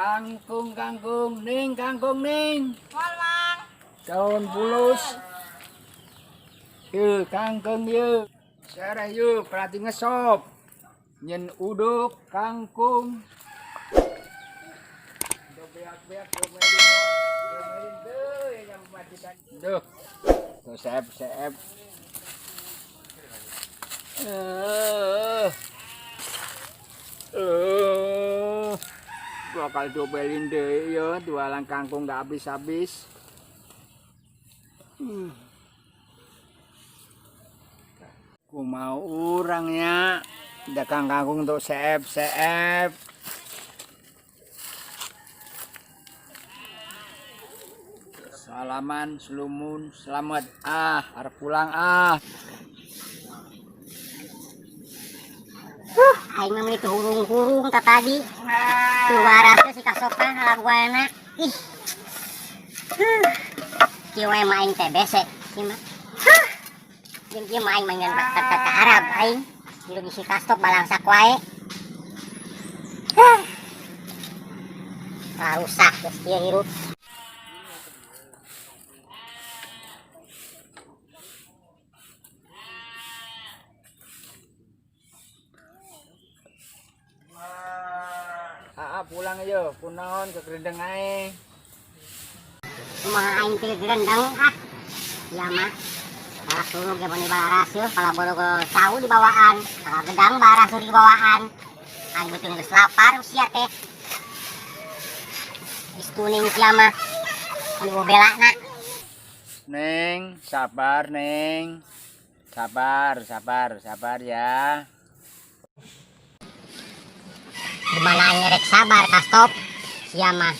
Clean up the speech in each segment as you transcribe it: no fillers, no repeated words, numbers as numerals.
Kangkung, kangkung, ning, kangkung, ning. Moal, Mang. Daun bulus. Yeuh, kangkung yeuh. Sereh yeuh, perhati ngesop. Nyen uduk, kangkung. Duh, beak-beak, domelin, domelin tuh, yang mematikan. Duh, tuh seep, seep. Eh, eh, bakal dobelin deh ya, jualan kangkung nggak habis-habis. Ku mau orangnya dagang kangkung untuk seep seep. Salaman, selumun, selamat ah, arep pulang ah. Aing mah itu hurung-hurung ta tadi. Tuh waras si kasokan laguana. Ih. Huh. Kieu we mah aing teh bese kieu mah. Huh. Jeung kieu mah aing mah ngan ka Arab aing. Hirup si kastop balangsak wae. Huh. Rusak geus kieu hirup. Ah, pulang aja, kunaon ke gerendeng ae. Kumaha aing teh gerendeng ah. Iya mah. Salah suruh ge meuni baras yeuh, kalau bodo cau dibawaan, kalau gedang baras dibawaan. Aing beuteung geus lapar usia teh. Geus kuning sia mah. Anu belana. Neng, sabar Neng. Sabar, sabar, sabar ya. Gimana aing rek sabar kastop? Sia mah.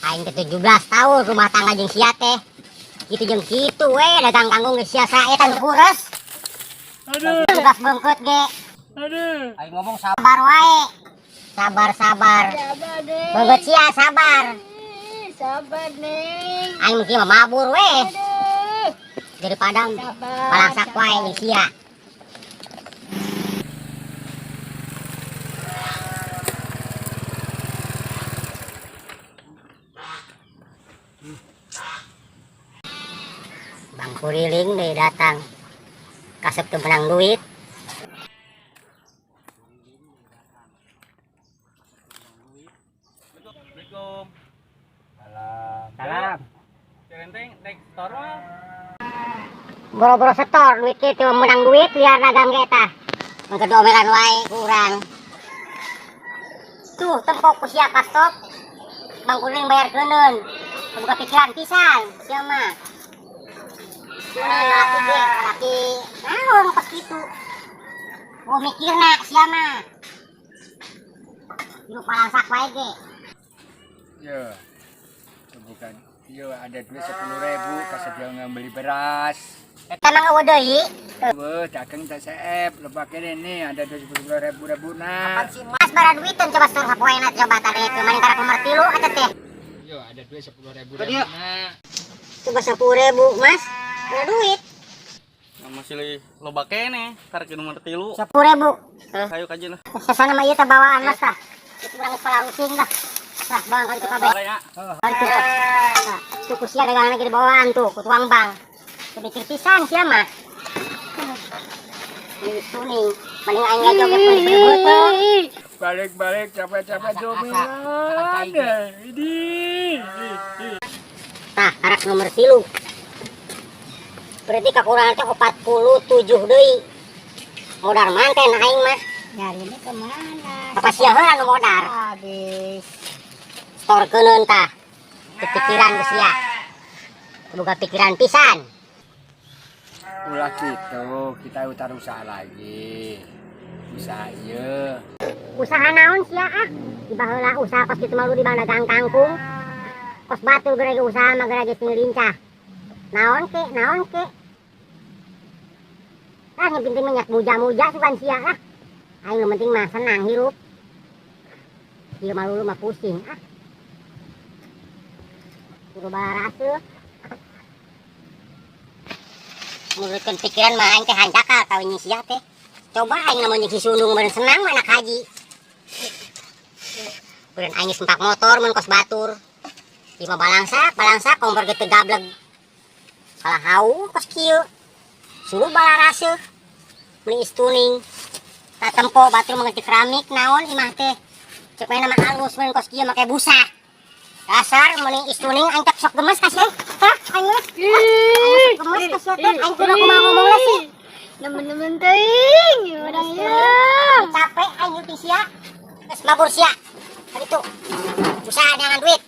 Aing teh 17 tahun rumah tangga jeung sia teh. Kitu jeung kitu we dagang kangkung geus sia saetan kures. Aduh. Tugas bengkeut ge. Aduh. Aing ngomong sabar. Sabar wae. Sabar, sabar. Sabar, Neng. Beungeut sia sabar. Sabar, Neng. Aing mungkin mah mabur we. Aduh. Daripada Sabar, balangsak wae jeung sia. Bang Kuriling deh datang. Kasep teu menang duit. Assalamualaikum. Salam. Salam. Cirenteng naik setor mah. Boro-boro setor duit kieu teu menang duit liar dagang ge tah. Mun keur diomelan wae kurang. Tuh tempok ku sia kastop. Bang Kuriling bayar keuneun. Buka pikiran pisan sia mah. Laki ge, laki naon pas kitu. Oh mikirna sia mah. Hirup balangsak wae ge. Ya. Bukan. Yo ada duit 10.000 kasih dia ngambil beras. Eta mah eueuh deui. Weh, dagang tak seep, lebak ini nih ada duit 10.000 ribu nah. Apaan sih, Mas? Mas bara duiteun coba setor sapoena coba tadi itu maning karek nomor 3 eta teh. Yo ada duit 10.000 Tadi ribu ya. nah. Coba 10.000, Mas. Ada duit. Nah, masih loba keneh karek nomor 3. 10.000. Hayu kajeun lah. Sesana mah ieu teh bawaan Mas tah. Itu urang sekolah rusing dah. Tah, bang kali itu kabeh. Boleh ya. Kali itu. Tah, tuh ku sia dagangan lagi dibawaan tuh, ku tuang bang. Mikir pisan sia mah. Ini kuning, mending aing ngajoget beli beuteung. Balik-balik capek-capek Asa-asa. dominan. Ini. Tah, karak nomor 3. Berarti kekurangan teh 47 deui. Modal manten aing mah. Nyari ini kemana? Apa sia heula nu modal? Habis. Store keuneun tah. Kepikiran ku sia. Boga pikiran pisan. Ulah gitu, kita utar usaha lagi. Usaha ieu. Usaha naon sia ah? Di baheula usaha kos kitu mah lu di bang dagang kangkung. Kos batu geura ge usaha mah geura ge sing lincah. Naon ke, naon ke? Ah, yang penting minyak muja-muja sugan sia lah. Aing nu penting mah senang hirup. Ieu mah lulu mah pusing ah. Kudu baraseuh. Menurutkan pikiran mah aing teh hanjakal kawin jeung sia teh. Coba aing lamun jeung si Sundung meureun senang mah anak haji. Beureun aing geus sempak motor mun kos batur. Ieu mah balangsak, balangsak kompor ge teu gableg. Salah hau kos kieu. Suluh balaraseuh. Meuni istuning. Tak tempo batur mah geus keramik naon imah teh. Cek mana mah halus mun kos kieu make busa. Dasar mending istuning aing teh sok gemes ka sia. Hah, aing mah. Aing sok gemes ka sia teh. Aing kudu kumaha ngomongna sih. Nemen-nemen teuing, urang ieu. Capek aing nyuting sia. Geus mabur sia. Tadi tuh. Usaha dengan duit.